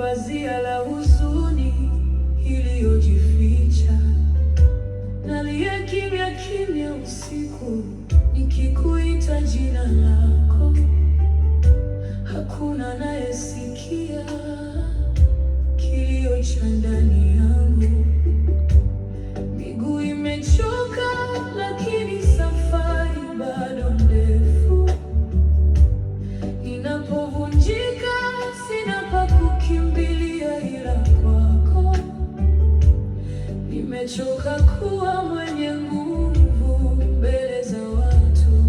Pazia la huzuni iliyojificha. Nalia kimya kimya usiku, nikikuita jina lako, hakuna anayesikia kilio cha ndani yangu. Miguu imechoka, lakini safari bado ndefu. Ninapovunjika, sina pa kukimbilia ila kwako. Nimechoka kuwa mwenye nguvu mbele za watu,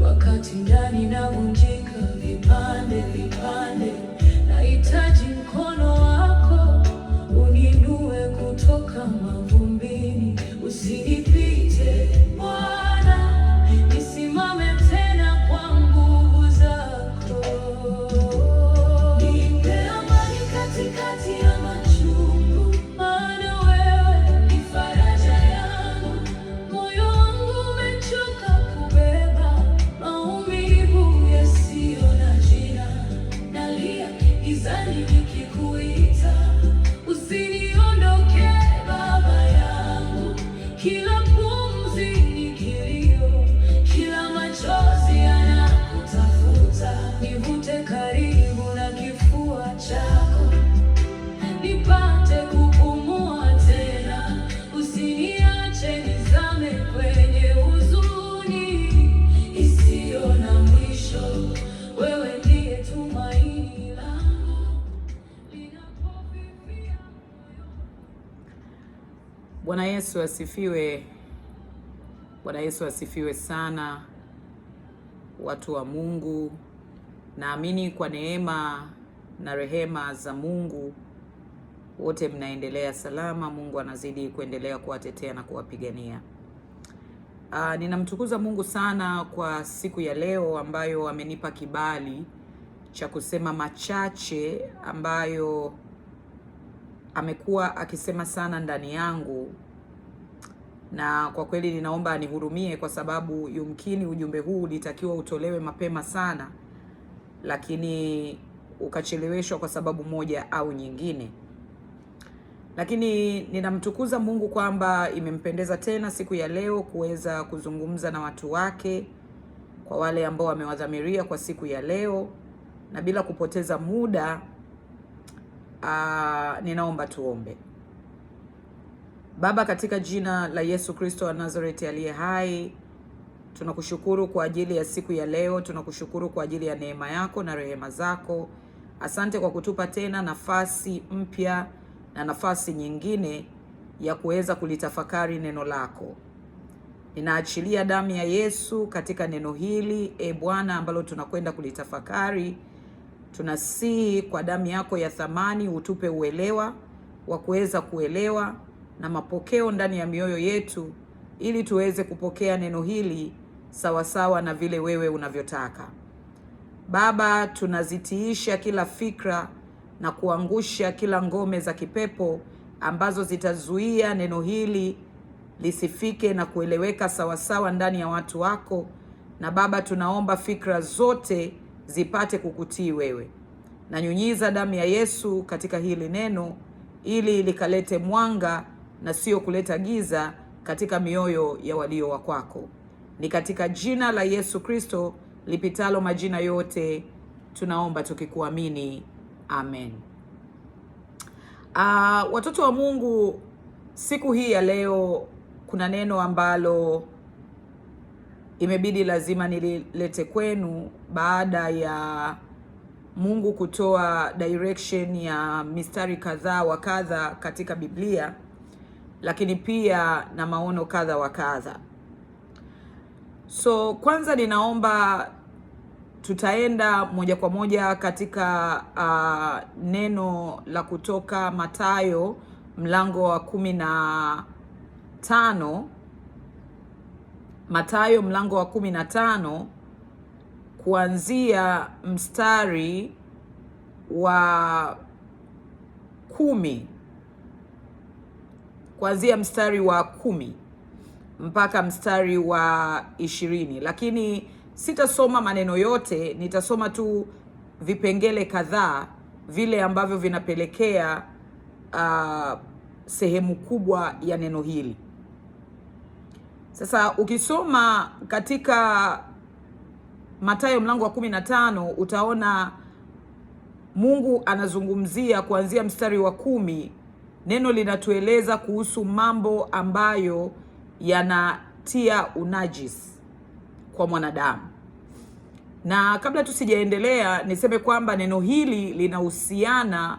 wakati ndani navunjika vipande vipande. Nahitaji mkono wako uniinue kutoka mavumbini. Usinipite Bwana, nisimame tena kwa nguvu zako. Nipe amani katikati ya machungu, maana wewe ni faraja yangu. Moyo wangu umechoka kubeba maumivu yasiyo na jina. Nalia gizani nikikuita, usiniondoke Baba yangu. Kila pumzi ni kilio, kila machozi yanakutafuta. Nivute karibu na kifua chako, nipate kupumua tena. Usiniache nizame kwenye huzuni isiyo na mwisho. Wewe ndiye tumaini langu linapofifia moyo. Bwana Yesu asifiwe. Bwana Yesu asifiwe sana, watu wa Mungu. Naamini kwa neema na rehema za Mungu wote mnaendelea salama. Mungu anazidi kuendelea kuwatetea na kuwapigania. Ninamtukuza Mungu sana kwa siku ya leo ambayo amenipa kibali cha kusema machache ambayo amekuwa akisema sana ndani yangu, na kwa kweli ninaomba anihurumie kwa sababu yumkini ujumbe huu ulitakiwa utolewe mapema sana, lakini ukacheleweshwa kwa sababu moja au nyingine. Lakini ninamtukuza Mungu kwamba imempendeza tena siku ya leo kuweza kuzungumza na watu wake, kwa wale ambao wamewadhamiria kwa siku ya leo, na bila kupoteza muda ninaomba tuombe. Baba, katika jina la Yesu Kristo wa Nazareti aliye hai, tunakushukuru kwa ajili ya siku ya leo, tunakushukuru kwa ajili ya neema yako na rehema zako. Asante kwa kutupa tena nafasi mpya na nafasi nyingine ya kuweza kulitafakari neno lako. Ninaachilia damu ya Yesu katika neno hili, e Bwana, ambalo tunakwenda kulitafakari. Tunasihi kwa damu yako ya thamani utupe uelewa wa kuweza kuelewa na mapokeo ndani ya mioyo yetu, ili tuweze kupokea neno hili sawasawa na vile wewe unavyotaka. Baba, tunazitiisha kila fikra na kuangusha kila ngome za kipepo ambazo zitazuia neno hili lisifike na kueleweka sawasawa ndani ya watu wako. Na Baba, tunaomba fikra zote zipate kukutii wewe. Nanyunyiza damu ya Yesu katika hili neno ili likalete mwanga na sio kuleta giza katika mioyo ya walio wa kwako. Ni katika jina la Yesu Kristo lipitalo majina yote tunaomba tukikuamini, amen. Watoto wa Mungu, siku hii ya leo kuna neno ambalo imebidi lazima nililete kwenu baada ya Mungu kutoa direction ya mistari kadhaa wa kadha katika Biblia, lakini pia na maono kadha wa kadha. So kwanza ninaomba tutaenda moja kwa moja katika neno la kutoka Mathayo mlango wa 15, Mathayo mlango wa 15 kuanzia mstari wa 10, kuanzia mstari wa 10 mpaka mstari wa 20, lakini sitasoma maneno yote, nitasoma tu vipengele kadhaa vile ambavyo vinapelekea sehemu kubwa ya neno hili. Sasa ukisoma katika Mathayo mlango wa 15 utaona Mungu anazungumzia kuanzia mstari wa 10. Neno linatueleza kuhusu mambo ambayo yanatia unajisi kwa mwanadamu. Na kabla tusijaendelea, niseme kwamba neno hili linahusiana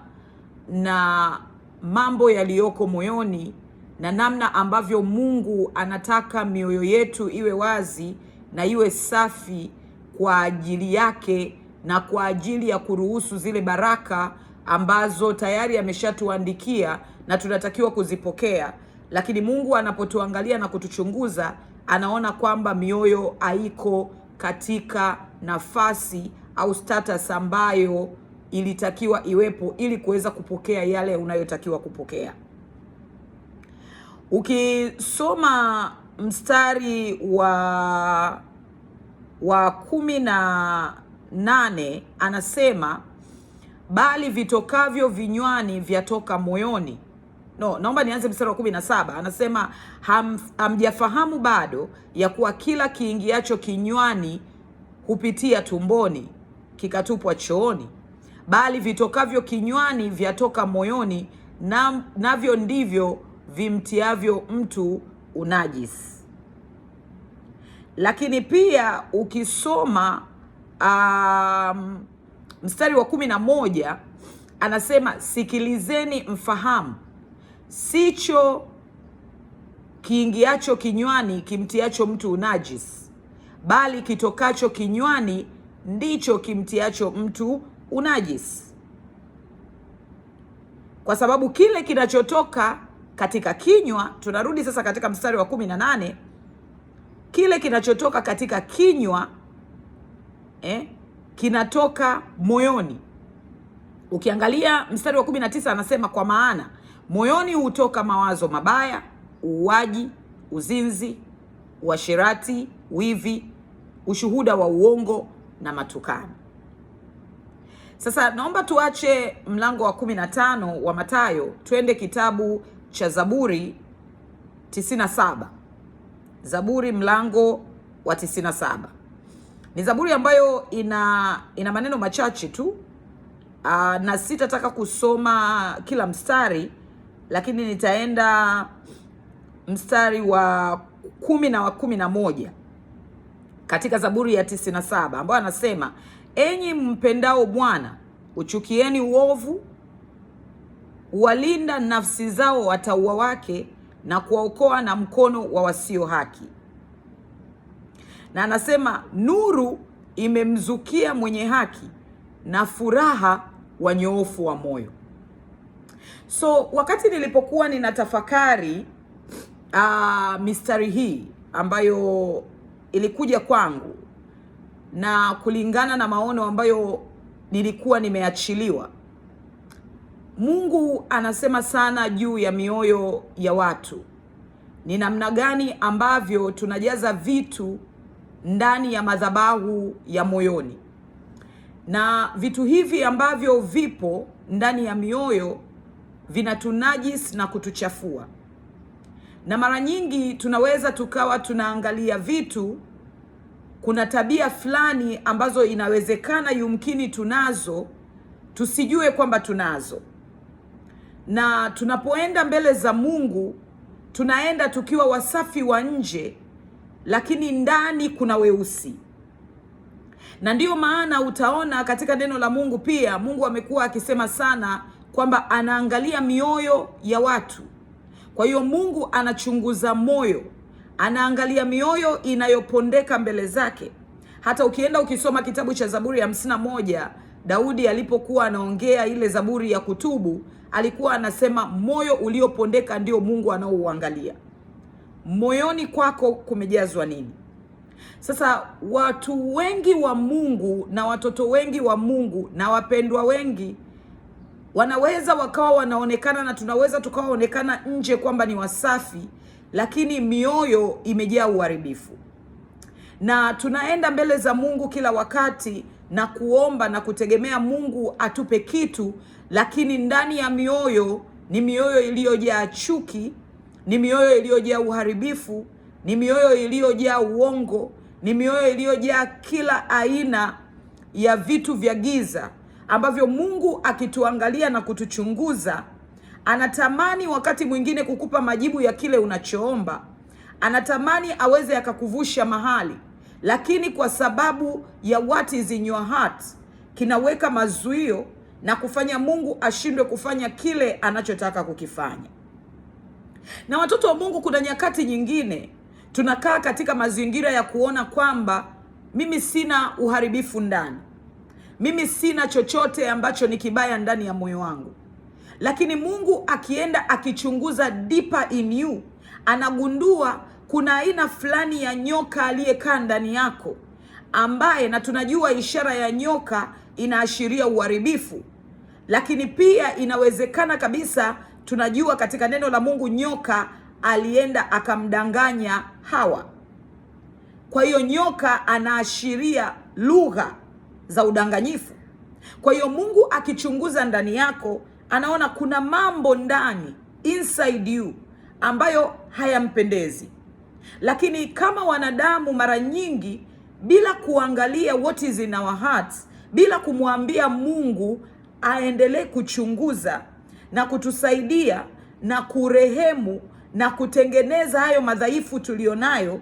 na mambo yaliyoko moyoni na namna ambavyo Mungu anataka mioyo yetu iwe wazi na iwe safi kwa ajili yake na kwa ajili ya kuruhusu zile baraka ambazo tayari ameshatuandikia na tunatakiwa kuzipokea. Lakini Mungu anapotuangalia na kutuchunguza, anaona kwamba mioyo haiko katika nafasi au status ambayo ilitakiwa iwepo ili kuweza kupokea yale unayotakiwa kupokea. Ukisoma mstari wa 18 anasema bali vitokavyo vinywani vyatoka moyoni. No, naomba nianze mstari wa 17. Anasema hamjafahamu bado ya kuwa kila kiingiacho kinywani hupitia tumboni kikatupwa chooni, bali vitokavyo kinywani vyatoka moyoni, navyo ndivyo vimtiavyo mtu unajisi. Lakini pia ukisoma mstari wa 11 anasema sikilizeni mfahamu, sicho kiingiacho kinywani kimtiacho mtu unajisi, bali kitokacho kinywani ndicho kimtiacho mtu unajisi. Kwa sababu kile kinachotoka katika kinywa, tunarudi sasa katika mstari wa 18, kile kinachotoka katika kinywa kinatoka moyoni. Ukiangalia mstari wa 19 anasema kwa maana moyoni hutoka mawazo mabaya, uuaji, uzinzi, uasherati, wivi, ushuhuda wa uongo na matukano. Sasa naomba tuache mlango wa 15 wa Mathayo, twende kitabu cha Zaburi 97. Zaburi mlango wa 97. Ni zaburi ambayo ina maneno machache tu, na sitataka kusoma kila mstari, lakini nitaenda mstari wa 10 na wa 11 katika Zaburi ya 97 ambayo anasema, enyi mpendao Bwana, uchukieni uovu, walinda nafsi zao watauwa wake, na kuwaokoa na mkono wa wasio haki. Na anasema nuru imemzukia mwenye haki na furaha wanyoofu wa moyo. So wakati nilipokuwa ninatafakari mistari hii ambayo ilikuja kwangu na kulingana na maono ambayo nilikuwa nimeachiliwa, Mungu anasema sana juu ya mioyo ya watu. Ni namna gani ambavyo tunajaza vitu ndani ya madhabahu ya moyoni, na vitu hivi ambavyo vipo ndani ya mioyo vinatunajis na kutuchafua. Na mara nyingi tunaweza tukawa tunaangalia vitu, kuna tabia fulani ambazo inawezekana yumkini tunazo, tusijue kwamba tunazo. Na tunapoenda mbele za Mungu tunaenda tukiwa wasafi wa nje, lakini ndani kuna weusi. Na ndiyo maana utaona katika neno la Mungu pia Mungu amekuwa akisema sana kwamba anaangalia mioyo ya watu. Kwa hiyo Mungu anachunguza moyo, anaangalia mioyo inayopondeka mbele zake. Hata ukienda ukisoma kitabu cha Zaburi ya 51, Daudi alipokuwa anaongea ile zaburi ya kutubu, alikuwa anasema moyo uliopondeka ndio Mungu anaouangalia. Moyoni kwako kumejazwa nini? Sasa watu wengi wa Mungu na watoto wengi wa Mungu na wapendwa wengi wanaweza wakawa wanaonekana na tunaweza tukawaonekana nje kwamba ni wasafi, lakini mioyo imejaa uharibifu. Na tunaenda mbele za Mungu kila wakati na kuomba na kutegemea Mungu atupe kitu, lakini ndani ya mioyo ni mioyo iliyojaa chuki, ni mioyo iliyojaa uharibifu, ni mioyo iliyojaa uongo, ni mioyo iliyojaa kila aina ya vitu vya giza ambavyo Mungu akituangalia na kutuchunguza anatamani wakati mwingine kukupa majibu ya kile unachoomba, anatamani aweze akakuvusha mahali, lakini kwa sababu ya what is in your heart kinaweka mazuio na kufanya Mungu ashindwe kufanya kile anachotaka kukifanya. Na watoto wa Mungu, kuna nyakati nyingine tunakaa katika mazingira ya kuona kwamba mimi sina uharibifu ndani, mimi sina chochote ambacho ni kibaya ndani ya moyo wangu, lakini Mungu akienda akichunguza deeper in you, anagundua kuna aina fulani ya nyoka aliyekaa ndani yako ambaye, na tunajua ishara ya nyoka inaashiria uharibifu, lakini pia inawezekana kabisa, tunajua katika neno la Mungu nyoka alienda akamdanganya Hawa. Kwa hiyo nyoka anaashiria lugha za udanganyifu. Kwa hiyo Mungu akichunguza ndani yako anaona kuna mambo ndani inside you ambayo hayampendezi, lakini kama wanadamu mara nyingi bila kuangalia what is in our hearts, bila kumwambia Mungu aendelee kuchunguza na kutusaidia na kurehemu na kutengeneza hayo madhaifu tulionayo,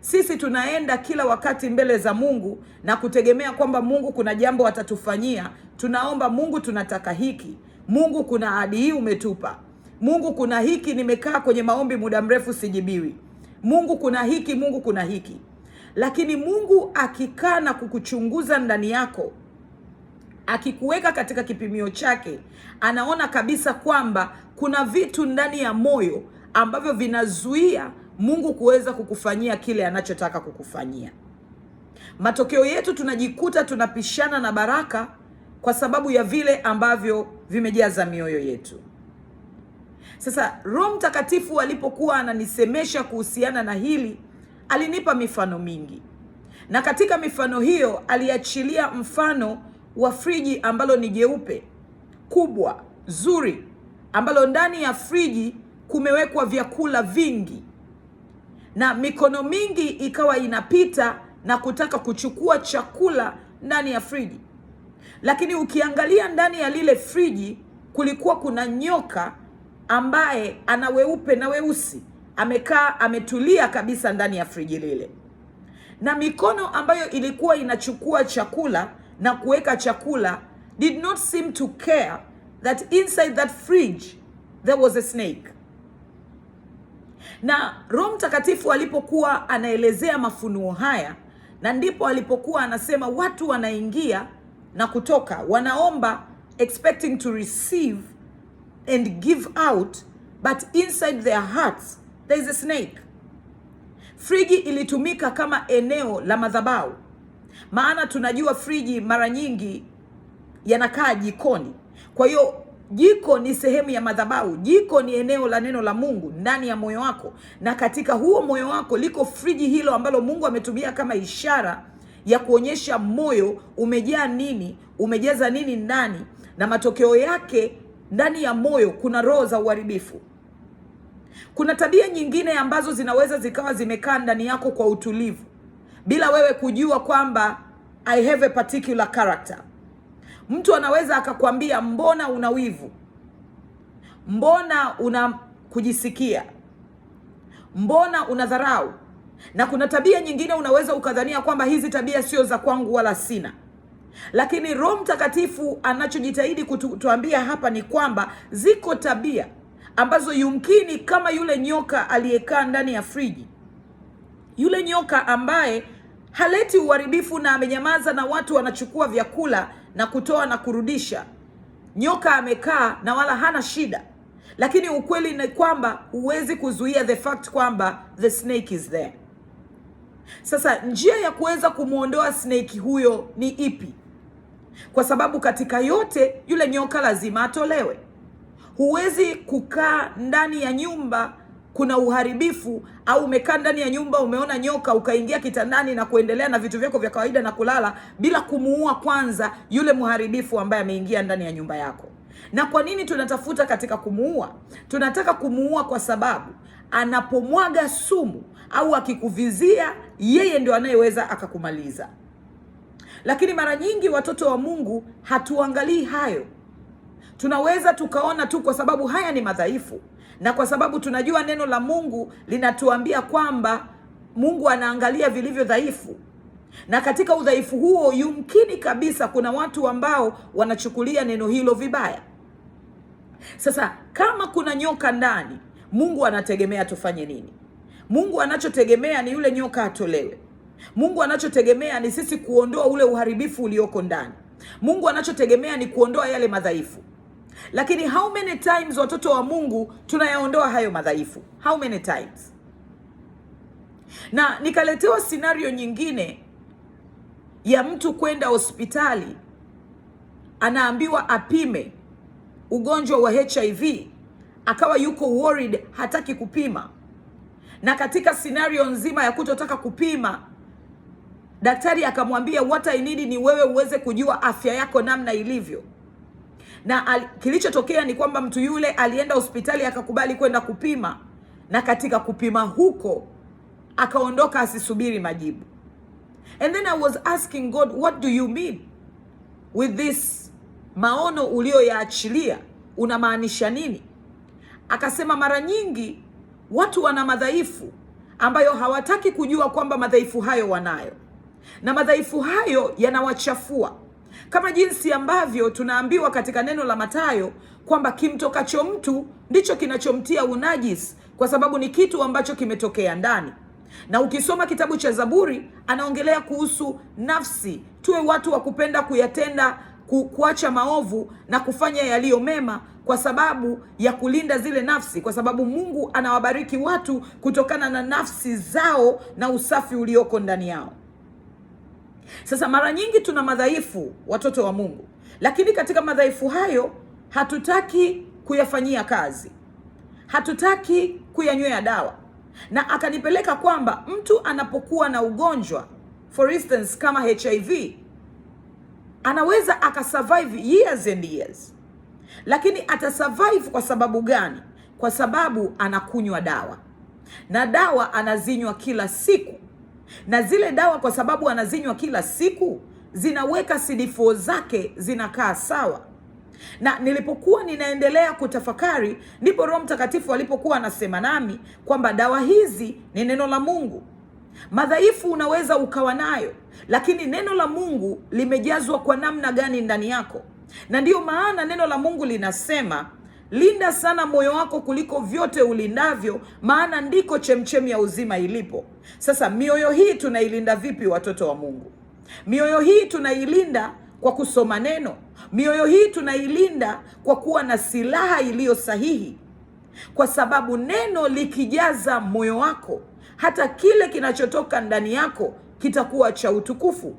sisi tunaenda kila wakati mbele za Mungu na kutegemea kwamba Mungu kuna jambo atatufanyia. Tunaomba Mungu, tunataka hiki Mungu, kuna ahadi hii umetupa Mungu, kuna hiki, nimekaa kwenye maombi muda mrefu sijibiwi. Mungu kuna hiki, Mungu kuna hiki. Lakini Mungu akikaa na kukuchunguza ndani yako, akikuweka katika kipimio chake, anaona kabisa kwamba kuna vitu ndani ya moyo ambavyo vinazuia Mungu kuweza kukufanyia kile anachotaka kukufanyia. Matokeo yetu tunajikuta tunapishana na baraka kwa sababu ya vile ambavyo vimejaza mioyo yetu. Sasa Roho Mtakatifu alipokuwa ananisemesha kuhusiana na hili, alinipa mifano mingi, na katika mifano hiyo aliachilia mfano wa friji ambalo ni jeupe kubwa zuri, ambalo ndani ya friji kumewekwa vyakula vingi na mikono mingi ikawa inapita na kutaka kuchukua chakula ndani ya friji, lakini ukiangalia ndani ya lile friji kulikuwa kuna nyoka ambaye ana weupe na weusi, amekaa ametulia kabisa ndani ya friji lile, na mikono ambayo ilikuwa inachukua chakula na kuweka chakula did not seem to care that inside that fridge there was a snake. Na Roho Mtakatifu alipokuwa anaelezea mafunuo haya, na ndipo alipokuwa anasema watu wanaingia na kutoka, wanaomba expecting to receive and give out, but inside their hearts there is a snake. Friji ilitumika kama eneo la madhabahu, maana tunajua friji mara nyingi yanakaa jikoni. Kwa hiyo jiko ni sehemu ya madhabahu, jiko ni eneo la neno la Mungu ndani ya moyo wako, na katika huo moyo wako liko friji hilo ambalo Mungu ametumia kama ishara ya kuonyesha moyo umejaa nini, umejaza nini ndani, na matokeo yake ndani ya moyo kuna roho za uharibifu. Kuna tabia nyingine ambazo zinaweza zikawa zimekaa ndani yako kwa utulivu bila wewe kujua kwamba I have a particular character. Mtu anaweza akakwambia mbona una wivu, mbona una kujisikia, mbona una dharau. Na kuna tabia nyingine unaweza ukadhania kwamba hizi tabia sio za kwangu wala sina, lakini Roho Mtakatifu anachojitahidi kutuambia hapa ni kwamba ziko tabia ambazo yumkini kama yule nyoka aliyekaa ndani ya friji, yule nyoka ambaye haleti uharibifu na amenyamaza na watu wanachukua vyakula na kutoa na kurudisha. Nyoka amekaa na wala hana shida, lakini ukweli ni kwamba huwezi kuzuia the fact kwamba the snake is there. Sasa njia ya kuweza kumwondoa snake huyo ni ipi? Kwa sababu katika yote yule nyoka lazima atolewe. Huwezi kukaa ndani ya nyumba kuna uharibifu, au umekaa ndani ya nyumba umeona nyoka ukaingia kitandani na kuendelea na vitu vyako vya kawaida na kulala bila kumuua kwanza yule mharibifu ambaye ameingia ndani ya nyumba yako. Na kwa nini tunatafuta katika kumuua? Tunataka kumuua kwa sababu anapomwaga sumu au akikuvizia, yeye ndio anayeweza akakumaliza. Lakini mara nyingi watoto wa Mungu hatuangalii hayo. Tunaweza tukaona tu kwa sababu haya ni madhaifu, na kwa sababu tunajua neno la Mungu linatuambia kwamba Mungu anaangalia vilivyo dhaifu, na katika udhaifu huo yumkini kabisa kuna watu ambao wanachukulia neno hilo vibaya. Sasa kama kuna nyoka ndani, Mungu anategemea tufanye nini? Mungu anachotegemea ni yule nyoka atolewe. Mungu anachotegemea ni sisi kuondoa ule uharibifu ulioko ndani. Mungu anachotegemea ni kuondoa yale madhaifu. Lakini how many times watoto wa Mungu tunayaondoa hayo madhaifu? How many times? Na nikaletewa scenario nyingine ya mtu kwenda hospitali, anaambiwa apime ugonjwa wa HIV, akawa yuko worried, hataki kupima. Na katika scenario nzima ya kutotaka kupima, daktari akamwambia what I need ni wewe uweze kujua afya yako namna ilivyo. Na kilichotokea ni kwamba mtu yule alienda hospitali akakubali kwenda kupima, na katika kupima huko akaondoka asisubiri majibu. And then I was asking God, what do you mean with this maono ulioyaachilia, unamaanisha nini? Akasema mara nyingi watu wana madhaifu ambayo hawataki kujua kwamba madhaifu hayo wanayo, na madhaifu hayo yanawachafua, kama jinsi ambavyo tunaambiwa katika neno la Mathayo kwamba kimtokacho mtu ndicho kinachomtia unajisi, kwa sababu ni kitu ambacho kimetokea ndani. Na ukisoma kitabu cha Zaburi anaongelea kuhusu nafsi, tuwe watu wa kupenda kuyatenda, kuacha maovu na kufanya yaliyo mema, kwa sababu ya kulinda zile nafsi, kwa sababu Mungu anawabariki watu kutokana na nafsi zao na usafi ulioko ndani yao. Sasa mara nyingi tuna madhaifu, watoto wa Mungu, lakini katika madhaifu hayo hatutaki kuyafanyia kazi, hatutaki kuyanywea dawa. Na akanipeleka kwamba mtu anapokuwa na ugonjwa for instance kama HIV, anaweza akasurvive years and years, lakini atasurvive kwa sababu gani? Kwa sababu anakunywa dawa, na dawa anazinywa kila siku, na zile dawa kwa sababu anazinywa kila siku zinaweka CD4 zake zinakaa sawa. Na nilipokuwa ninaendelea kutafakari, ndipo Roho Mtakatifu alipokuwa anasema nami kwamba dawa hizi ni neno la Mungu. Madhaifu unaweza ukawa nayo, lakini neno la Mungu limejazwa kwa namna gani ndani yako? Na ndiyo maana neno la Mungu linasema linda sana moyo wako kuliko vyote ulindavyo, maana ndiko chemchemi ya uzima ilipo. Sasa mioyo hii tunailinda vipi, watoto wa Mungu? Mioyo hii tunailinda kwa kusoma neno. Mioyo hii tunailinda kwa kuwa na silaha iliyo sahihi, kwa sababu neno likijaza moyo wako, hata kile kinachotoka ndani yako kitakuwa cha utukufu.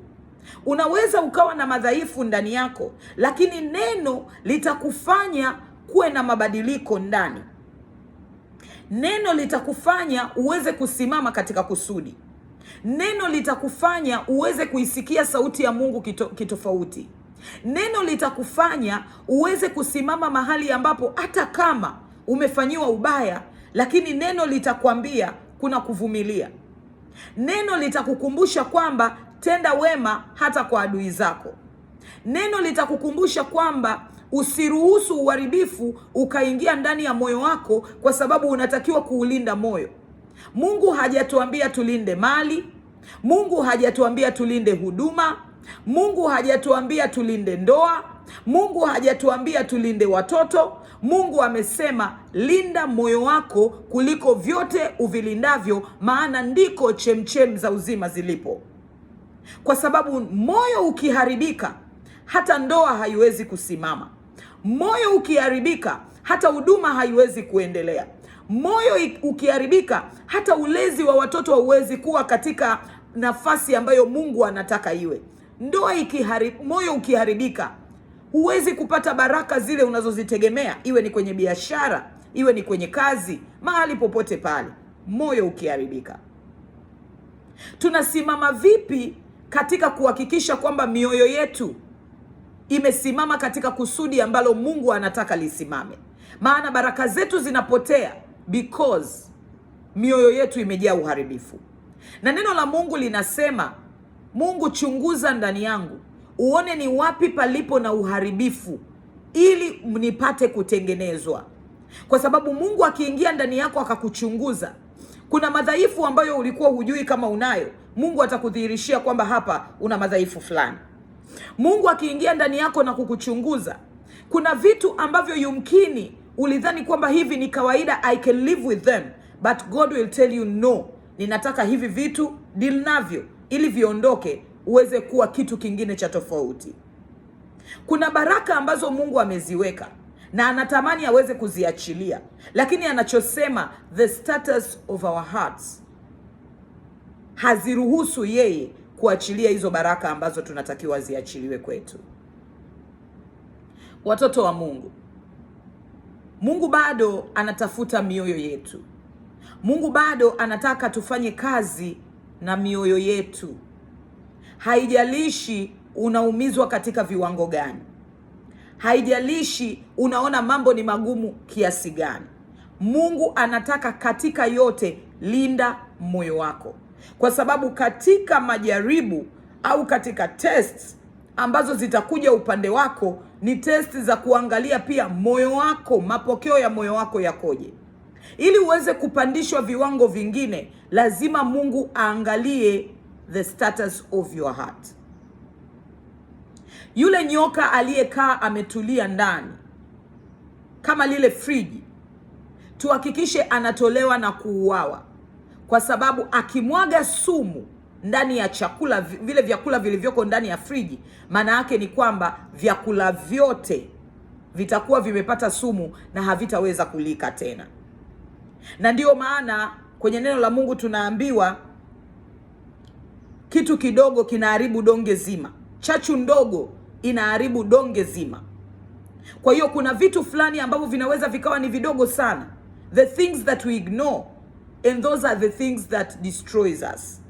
Unaweza ukawa na madhaifu ndani yako, lakini neno litakufanya kuwe na mabadiliko ndani. Neno litakufanya uweze kusimama katika kusudi. Neno litakufanya uweze kuisikia sauti ya Mungu kitofauti. Neno litakufanya uweze kusimama mahali ambapo hata kama umefanyiwa ubaya, lakini neno litakwambia kuna kuvumilia. Neno litakukumbusha kwamba tenda wema hata kwa adui zako. Neno litakukumbusha kwamba usiruhusu uharibifu ukaingia ndani ya moyo wako, kwa sababu unatakiwa kuulinda moyo. Mungu hajatuambia tulinde mali. Mungu hajatuambia tulinde huduma. Mungu hajatuambia tulinde ndoa. Mungu hajatuambia tulinde watoto. Mungu amesema linda moyo wako kuliko vyote uvilindavyo, maana ndiko chemchem za uzima zilipo. Kwa sababu moyo ukiharibika, hata ndoa haiwezi kusimama. Moyo ukiharibika, hata huduma haiwezi kuendelea. Moyo ukiharibika, hata ulezi wa watoto hauwezi kuwa katika nafasi ambayo Mungu anataka iwe. Ndoa moyo ukiharibika, huwezi kupata baraka zile unazozitegemea, iwe ni kwenye biashara, iwe ni kwenye kazi, mahali popote pale, moyo ukiharibika. Tunasimama vipi katika kuhakikisha kwamba mioyo yetu imesimama katika kusudi ambalo Mungu anataka lisimame? Maana baraka zetu zinapotea because mioyo yetu imejaa uharibifu. Na neno la Mungu linasema, Mungu chunguza ndani yangu uone ni wapi palipo na uharibifu, ili nipate kutengenezwa. Kwa sababu Mungu akiingia ndani yako akakuchunguza, kuna madhaifu ambayo ulikuwa hujui kama unayo, Mungu atakudhihirishia kwamba hapa una madhaifu fulani. Mungu akiingia ndani yako na kukuchunguza, kuna vitu ambavyo yumkini ulidhani kwamba hivi ni kawaida, I can live with them, but God will tell you no, ninataka hivi vitu deal navyo ili viondoke, uweze kuwa kitu kingine cha tofauti. Kuna baraka ambazo Mungu ameziweka na anatamani aweze kuziachilia, lakini anachosema the status of our hearts haziruhusu yeye kuachilia hizo baraka ambazo tunatakiwa ziachiliwe kwetu. Watoto wa Mungu, Mungu bado anatafuta mioyo yetu. Mungu bado anataka tufanye kazi na mioyo yetu. Haijalishi unaumizwa katika viwango gani, haijalishi unaona mambo ni magumu kiasi gani, Mungu anataka katika yote, linda moyo wako, kwa sababu katika majaribu au katika tests ambazo zitakuja upande wako ni test za kuangalia pia moyo wako, mapokeo ya moyo wako yakoje. Ili uweze kupandishwa viwango vingine, lazima Mungu aangalie the status of your heart. Yule nyoka aliyekaa ametulia ndani kama lile friji, tuhakikishe anatolewa na kuuawa, kwa sababu akimwaga sumu ndani ya chakula, vile vyakula vilivyoko ndani ya friji, maana yake ni kwamba vyakula vyote vitakuwa vimepata sumu na havitaweza kulika tena. Na ndiyo maana kwenye neno la Mungu tunaambiwa kitu kidogo kinaharibu donge zima, chachu ndogo inaharibu donge zima. Kwa hiyo kuna vitu fulani ambavyo vinaweza vikawa ni vidogo sana, the things that we ignore and those are the things that destroys us,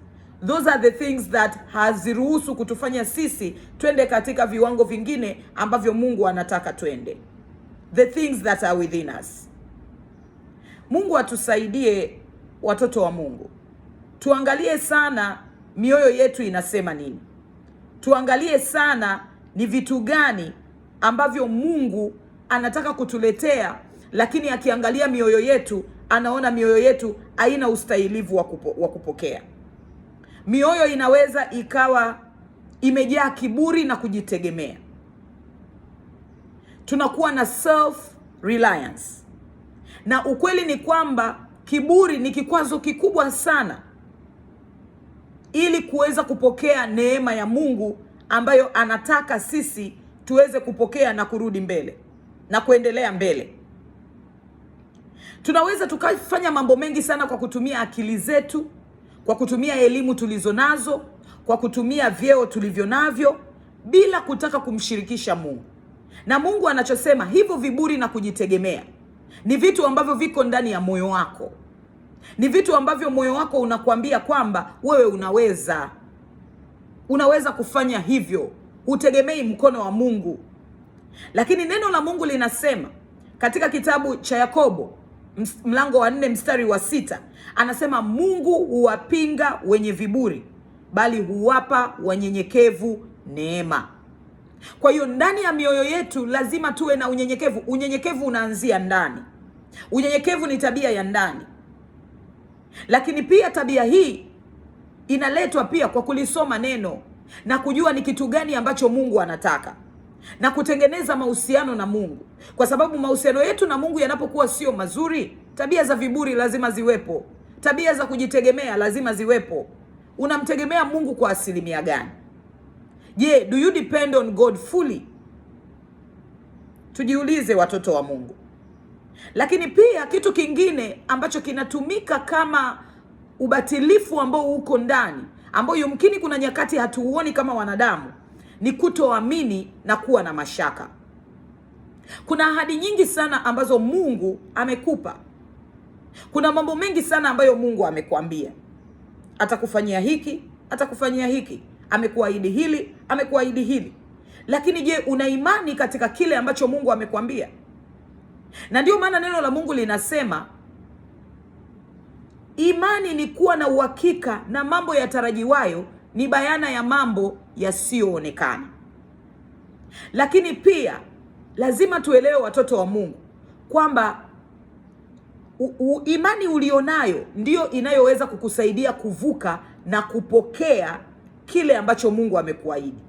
those are the things that haziruhusu kutufanya sisi twende katika viwango vingine ambavyo Mungu anataka twende, the things that are within us. Mungu atusaidie, watoto wa Mungu, tuangalie sana mioyo yetu inasema nini, tuangalie sana ni vitu gani ambavyo Mungu anataka kutuletea, lakini akiangalia mioyo yetu anaona mioyo yetu haina ustahilivu wa kupokea. Mioyo inaweza ikawa imejaa kiburi na kujitegemea, tunakuwa na self reliance, na ukweli ni kwamba kiburi ni kikwazo kikubwa sana ili kuweza kupokea neema ya Mungu ambayo anataka sisi tuweze kupokea na kurudi mbele na kuendelea mbele. Tunaweza tukafanya mambo mengi sana kwa kutumia akili zetu, kwa kutumia elimu tulizo nazo, kwa kutumia vyeo tulivyo navyo, bila kutaka kumshirikisha Mungu. Na Mungu anachosema, hivyo viburi na kujitegemea ni vitu ambavyo viko ndani ya moyo wako, ni vitu ambavyo moyo wako unakuambia kwamba wewe unaweza kufanya hivyo, hutegemei mkono wa Mungu. Lakini neno la Mungu linasema katika kitabu cha Yakobo mlango wa 4 mstari wa 6, anasema Mungu huwapinga wenye viburi, bali huwapa wanyenyekevu neema. Kwa hiyo ndani ya mioyo yetu lazima tuwe na unyenyekevu. Unyenyekevu unaanzia ndani. Unyenyekevu ni tabia ya ndani, lakini pia tabia hii inaletwa pia kwa kulisoma neno na kujua ni kitu gani ambacho Mungu anataka na kutengeneza mahusiano na Mungu, kwa sababu mahusiano yetu na Mungu yanapokuwa sio mazuri, tabia za viburi lazima ziwepo, tabia za kujitegemea lazima ziwepo. Unamtegemea Mungu kwa asilimia gani? Je, do you depend on God fully? Tujiulize, watoto wa Mungu. Lakini pia kitu kingine ambacho kinatumika kama ubatilifu ambao uko ndani, ambao yumkini kuna nyakati hatuuoni kama wanadamu, ni kutoamini na kuwa na mashaka. Kuna ahadi nyingi sana ambazo Mungu amekupa. Kuna mambo mengi sana ambayo Mungu amekuambia. Atakufanyia hiki, atakufanyia hiki, amekuahidi hili, amekuahidi hili. Lakini je, una imani katika kile ambacho Mungu amekuambia? Na ndiyo maana neno la Mungu linasema imani ni kuwa na uhakika na mambo yatarajiwayo, ni bayana ya mambo yasiyoonekana. Lakini pia lazima tuelewe, watoto wa Mungu, kwamba imani ulionayo ndiyo inayoweza kukusaidia kuvuka na kupokea kile ambacho Mungu amekuahidi.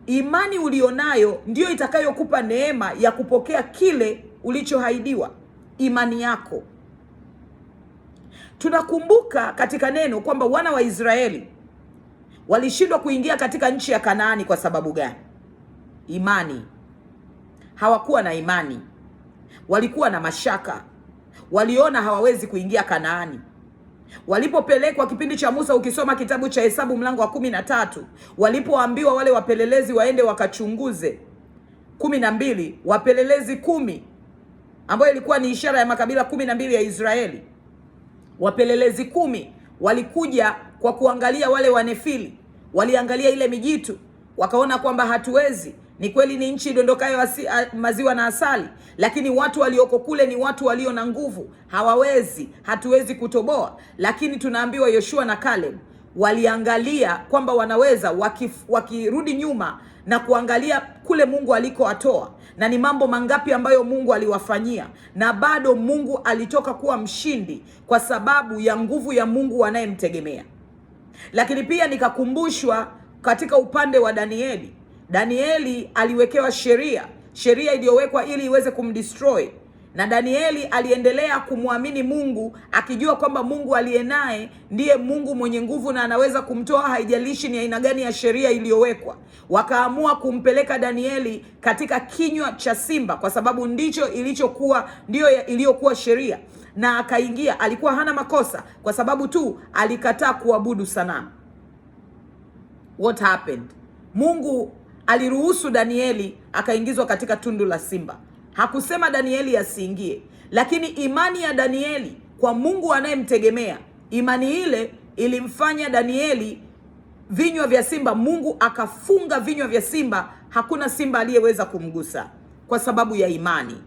Imani ulionayo ndiyo itakayokupa neema ya kupokea kile ulichoahidiwa. Imani yako. Tunakumbuka katika neno kwamba wana wa Israeli walishindwa kuingia katika nchi ya Kanaani kwa sababu gani? Imani. Hawakuwa na imani, walikuwa na mashaka, waliona hawawezi kuingia Kanaani. Walipopelekwa kipindi cha Musa, ukisoma kitabu cha Hesabu mlango wa 13, walipoambiwa wale wapelelezi waende wakachunguze, 12 wapelelezi 10, ambayo ilikuwa ni ishara ya makabila 12 ya Israeli. Wapelelezi 10 walikuja kwa kuangalia wale Wanefili, waliangalia ile mijitu, wakaona kwamba hatuwezi. Ni kweli ni nchi idondokayo maziwa na asali, lakini watu walioko kule ni watu walio na nguvu, hawawezi, hatuwezi kutoboa. Lakini tunaambiwa Yoshua na Caleb waliangalia kwamba wanaweza, wakirudi nyuma na kuangalia kule Mungu alikowatoa na ni mambo mangapi ambayo Mungu aliwafanyia, na bado Mungu alitoka kuwa mshindi kwa sababu ya nguvu ya Mungu wanayemtegemea. Lakini pia nikakumbushwa katika upande wa Danieli. Danieli aliwekewa sheria, sheria iliyowekwa ili iweze kumdestroy, na Danieli aliendelea kumwamini Mungu akijua kwamba Mungu aliye naye ndiye Mungu mwenye nguvu na anaweza kumtoa, haijalishi ni aina gani ya sheria iliyowekwa. Wakaamua kumpeleka Danieli katika kinywa cha simba kwa sababu ndicho ilichokuwa, ndiyo iliyokuwa sheria, na akaingia. Alikuwa hana makosa kwa sababu tu alikataa kuabudu sanamu. What happened? Mungu aliruhusu Danieli akaingizwa katika tundu la simba. Hakusema Danieli asiingie, lakini imani ya Danieli kwa Mungu anayemtegemea, imani ile ilimfanya Danieli vinywa vya simba, Mungu akafunga vinywa vya simba, hakuna simba aliyeweza kumgusa kwa sababu ya imani.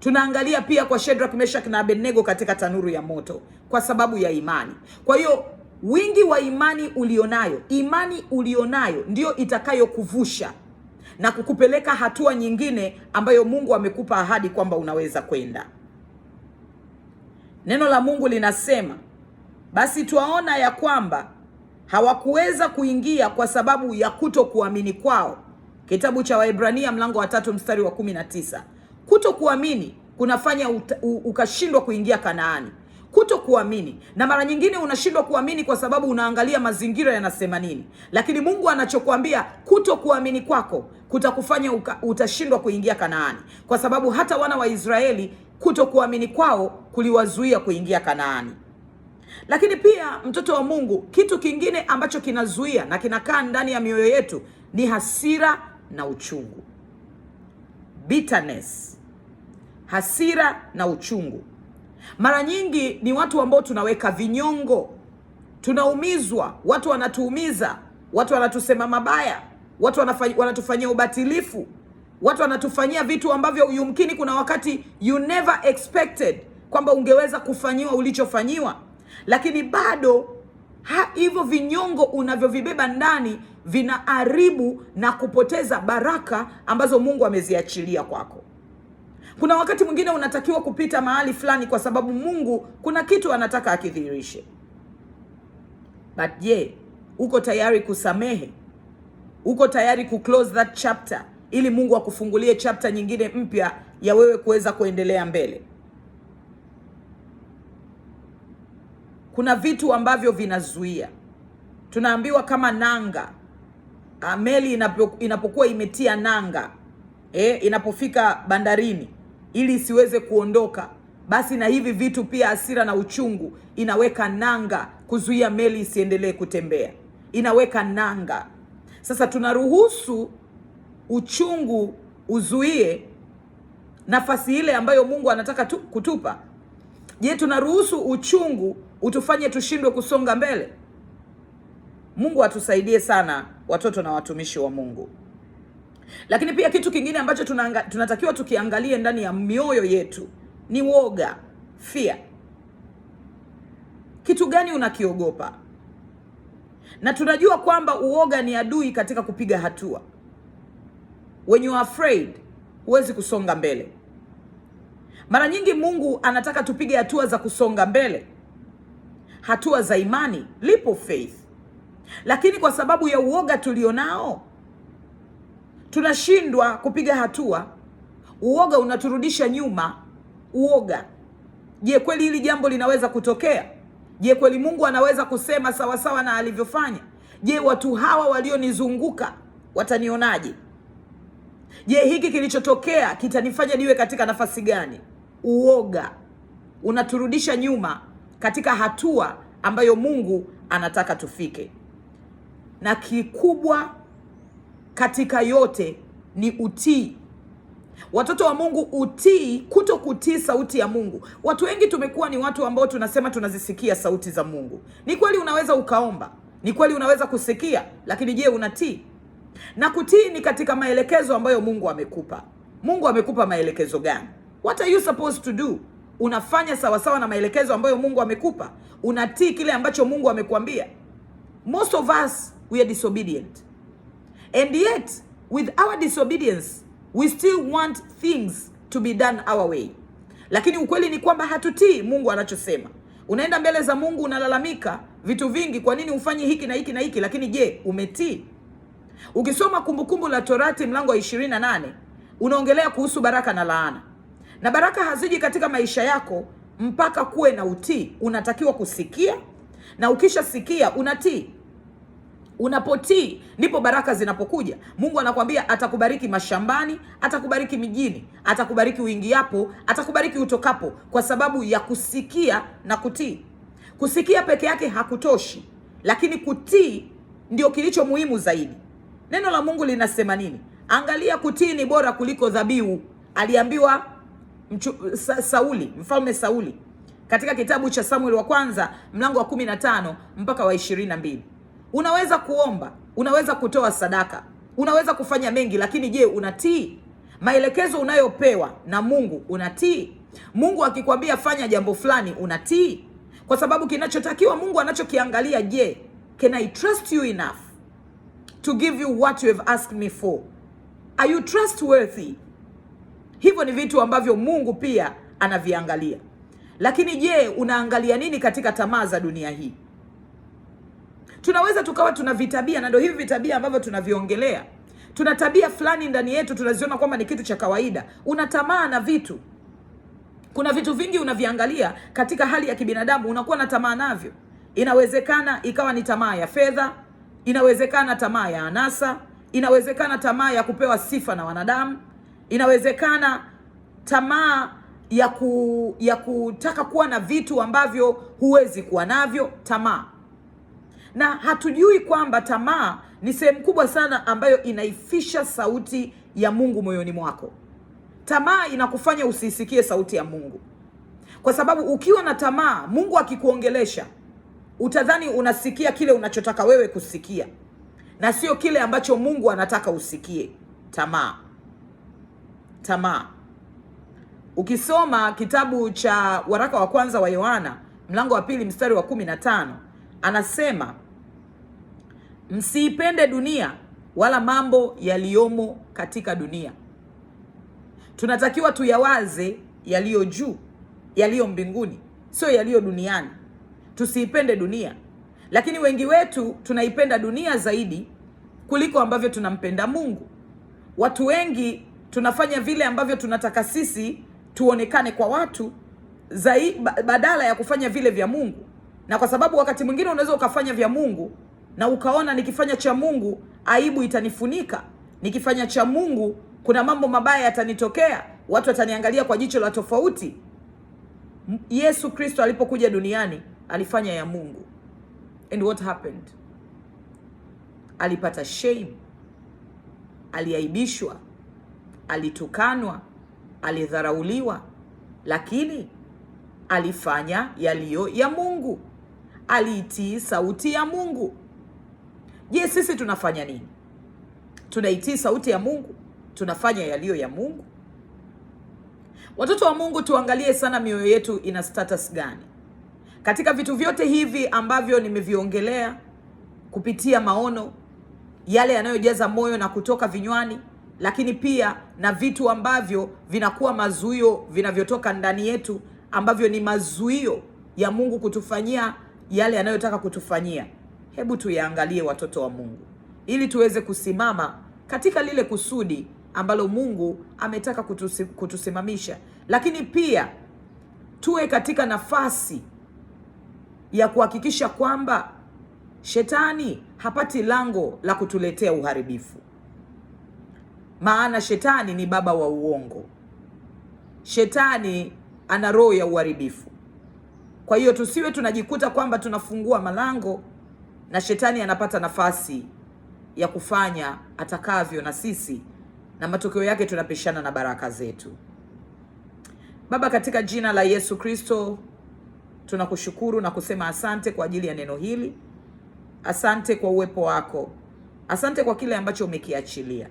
Tunaangalia pia kwa Shadrach, Meshach na Abednego katika tanuru ya moto kwa sababu ya imani. Kwa hiyo wingi wa imani ulionayo, imani ulionayo ndiyo itakayokuvusha na kukupeleka hatua nyingine ambayo Mungu amekupa ahadi kwamba unaweza kwenda. Neno la Mungu linasema, basi twaona ya kwamba hawakuweza kuingia kwa sababu ya kutokuamini kwao. Kitabu cha Waebrania mlango wa 3 mstari wa 19. Kutokuamini kunafanya ukashindwa kuingia Kanaani. Kutokuamini. Na mara nyingine unashindwa kuamini kwa sababu unaangalia mazingira yanasema nini, lakini Mungu anachokuambia, kutokuamini kwako kutakufanya utashindwa kuingia Kanaani, kwa sababu hata wana wa Israeli kutokuamini kwao kuliwazuia kuingia Kanaani. Lakini pia mtoto wa Mungu, kitu kingine ambacho kinazuia na kinakaa ndani ya mioyo yetu ni hasira na uchungu. Bitterness. Hasira na uchungu. Mara nyingi ni watu ambao tunaweka vinyongo, tunaumizwa, watu wanatuumiza, watu wanatusema mabaya, watu wanatufanyia ubatilifu, watu wanatufanyia vitu ambavyo yumkini kuna wakati you never expected kwamba ungeweza kufanyiwa ulichofanyiwa, lakini bado hivyo vinyongo unavyovibeba ndani vinaharibu na kupoteza baraka ambazo Mungu ameziachilia kwako. Kuna wakati mwingine unatakiwa kupita mahali fulani kwa sababu Mungu kuna kitu anataka akidhihirishe. But je, uko tayari kusamehe? Uko tayari ku close that chapter ili Mungu akufungulie chapter nyingine mpya ya wewe kuweza kuendelea mbele? Kuna vitu ambavyo vinazuia. Tunaambiwa kama nanga, meli inapokuwa imetia nanga, inapofika bandarini ili isiweze kuondoka, basi na hivi vitu pia, hasira na uchungu inaweka nanga kuzuia meli isiendelee kutembea, inaweka nanga. Sasa tunaruhusu uchungu uzuie nafasi ile ambayo Mungu anataka kutupa? Je, tunaruhusu uchungu utufanye tushindwe kusonga mbele? Mungu atusaidie sana, watoto na watumishi wa Mungu. Lakini pia kitu kingine ambacho tunatakiwa tukiangalie ndani ya mioyo yetu ni woga, fear. Kitu gani unakiogopa? Na tunajua kwamba uoga ni adui katika kupiga hatua. When you are afraid, huwezi kusonga mbele. Mara nyingi Mungu anataka tupige hatua za kusonga mbele, hatua za imani, leap of faith, lakini kwa sababu ya uoga tulionao tunashindwa kupiga hatua. Uoga unaturudisha nyuma. Uoga. Je, kweli hili jambo linaweza kutokea? Je, kweli Mungu anaweza kusema sawasawa na alivyofanya? Je, watu hawa walionizunguka watanionaje? Je, hiki kilichotokea kitanifanya niwe katika nafasi gani? Uoga unaturudisha nyuma katika hatua ambayo Mungu anataka tufike. Na kikubwa katika yote ni utii. Watoto wa Mungu, utii, kuto kutii sauti ya Mungu. Watu wengi tumekuwa ni watu ambao tunasema tunazisikia sauti za Mungu. Ni kweli unaweza ukaomba, ni kweli unaweza kusikia, lakini je, unatii? Na kutii ni katika maelekezo ambayo Mungu amekupa. Mungu amekupa maelekezo gani? What are you supposed to do? Unafanya sawasawa na maelekezo ambayo Mungu amekupa? Unatii kile ambacho Mungu amekuambia? Most of us, we are disobedient. And yet with our disobedience, we still want things to be done our way. Lakini ukweli ni kwamba hatutii Mungu anachosema. Unaenda mbele za Mungu unalalamika vitu vingi, kwa nini ufanye hiki na hiki na hiki, lakini je, umetii? Ukisoma Kumbukumbu la Torati mlango wa 28 unaongelea kuhusu baraka na laana, na baraka haziji katika maisha yako mpaka kuwe na utii. Unatakiwa kusikia, na ukishasikia unatii. Unapotii ndipo baraka zinapokuja. Mungu anakuambia atakubariki mashambani, atakubariki mijini, atakubariki uingiapo, atakubariki utokapo, kwa sababu ya kusikia na kutii. Kusikia peke yake hakutoshi, lakini kutii ndio kilicho muhimu zaidi. Neno la Mungu linasema nini? Angalia, kutii ni bora kuliko dhabihu. Aliambiwa Sauli, mfalme Sauli, katika kitabu cha Samuel wa kwanza mlango wa 15 mpaka wa 22. Unaweza kuomba, unaweza kutoa sadaka, unaweza kufanya mengi, lakini je, unatii maelekezo unayopewa na Mungu? Unatii? Mungu akikwambia fanya jambo fulani, unatii? Kwa sababu kinachotakiwa Mungu anachokiangalia, je, can I trust you enough to give you what you have asked me for? Are you trustworthy? Hivyo ni vitu ambavyo Mungu pia anaviangalia. Lakini je, unaangalia nini katika tamaa za dunia hii? Tunaweza tukawa tuna vitabia, na ndio hivi vitabia ambavyo tunaviongelea. Tuna tabia fulani ndani yetu tunaziona kwamba ni kitu cha kawaida. Una tamaa na vitu, kuna vitu vingi unaviangalia katika hali ya kibinadamu, unakuwa na tamaa navyo. Inawezekana ikawa ni tamaa ya fedha, inawezekana tamaa ya anasa, inawezekana tamaa ya kupewa sifa na wanadamu, inawezekana tamaa ya kutaka kuwa na vitu ambavyo huwezi kuwa navyo, tamaa. Na hatujui kwamba tamaa ni sehemu kubwa sana ambayo inaifisha sauti ya Mungu moyoni mwako. Tamaa inakufanya usisikie sauti ya Mungu, kwa sababu ukiwa na tamaa, Mungu akikuongelesha utadhani unasikia kile unachotaka wewe kusikia na sio kile ambacho Mungu anataka usikie. Tamaa, tamaa. Ukisoma kitabu cha waraka wa kwanza wa Yohana mlango wa 2 mstari wa 15 anasema msiipende dunia wala mambo yaliyomo katika dunia. Tunatakiwa tuyawaze yaliyo juu, yaliyo mbinguni, sio yaliyo duniani. Tusiipende dunia, lakini wengi wetu tunaipenda dunia zaidi kuliko ambavyo tunampenda Mungu. Watu wengi tunafanya vile ambavyo tunataka sisi tuonekane kwa watu zaidi, badala ya kufanya vile vya Mungu. Na kwa sababu wakati mwingine unaweza ukafanya vya Mungu na ukaona nikifanya cha Mungu aibu itanifunika, nikifanya cha Mungu kuna mambo mabaya yatanitokea, watu wataniangalia kwa jicho la tofauti. Yesu Kristo alipokuja duniani alifanya ya Mungu. And what happened? Alipata shame, aliaibishwa, Alitukanwa, alidharauliwa, lakini alifanya yaliyo ya Mungu, aliitii sauti ya Mungu. Je, sisi tunafanya nini? Tunaitii sauti ya Mungu? Tunafanya yaliyo ya Mungu? Watoto wa Mungu, tuangalie sana mioyo yetu ina status gani katika vitu vyote hivi ambavyo nimeviongelea kupitia maono yale yanayojaza moyo na kutoka vinywani, lakini pia na vitu ambavyo vinakuwa mazuio vinavyotoka ndani yetu ambavyo ni mazuio ya Mungu kutufanyia yale yanayotaka kutufanyia. Hebu tuyaangalie watoto wa Mungu, ili tuweze kusimama katika lile kusudi ambalo Mungu ametaka kutusimamisha, lakini pia tuwe katika nafasi ya kuhakikisha kwamba shetani hapati lango la kutuletea uharibifu. Maana shetani ni baba wa uongo. Shetani ana roho ya uharibifu. Kwa hiyo tusiwe tunajikuta kwamba tunafungua malango na shetani anapata nafasi ya kufanya atakavyo na sisi, na matokeo yake tunapishana na baraka zetu. Baba, katika jina la Yesu Kristo tunakushukuru na kusema asante kwa ajili ya neno hili. Asante kwa uwepo wako, asante kwa kile ambacho umekiachilia.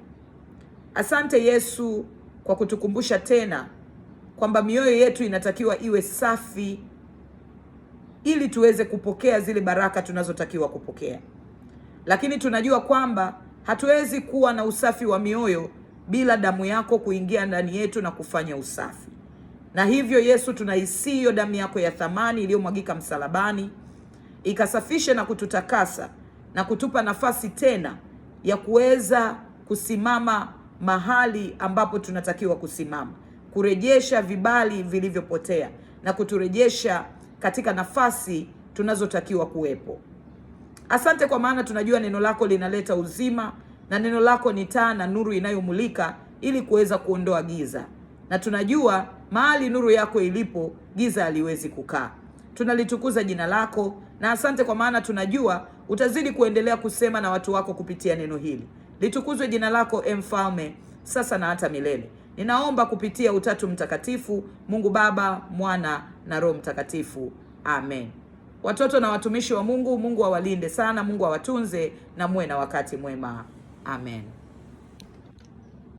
Asante Yesu kwa kutukumbusha tena kwamba mioyo yetu inatakiwa iwe safi ili tuweze kupokea zile baraka tunazotakiwa kupokea. Lakini tunajua kwamba hatuwezi kuwa na usafi wa mioyo bila damu yako kuingia ndani yetu na kufanya usafi. Na hivyo Yesu, tunaisii hiyo damu yako ya thamani iliyomwagika msalabani ikasafishe na kututakasa na kutupa nafasi tena ya kuweza kusimama mahali ambapo tunatakiwa kusimama, kurejesha vibali vilivyopotea na kuturejesha katika nafasi tunazotakiwa kuwepo. Asante kwa maana tunajua neno lako linaleta uzima na neno lako ni taa na nuru inayomulika ili kuweza kuondoa giza, na tunajua mahali nuru yako ilipo giza haliwezi kukaa. Tunalitukuza jina lako na asante kwa maana tunajua utazidi kuendelea kusema na watu wako kupitia neno hili. Litukuzwe jina lako, e Mfalme, sasa na hata milele. Ninaomba kupitia Utatu Mtakatifu, Mungu Baba, Mwana na Roho Mtakatifu, amen. Watoto na watumishi wa Mungu, Mungu awalinde sana, Mungu awatunze na muwe na wakati mwema. Amen.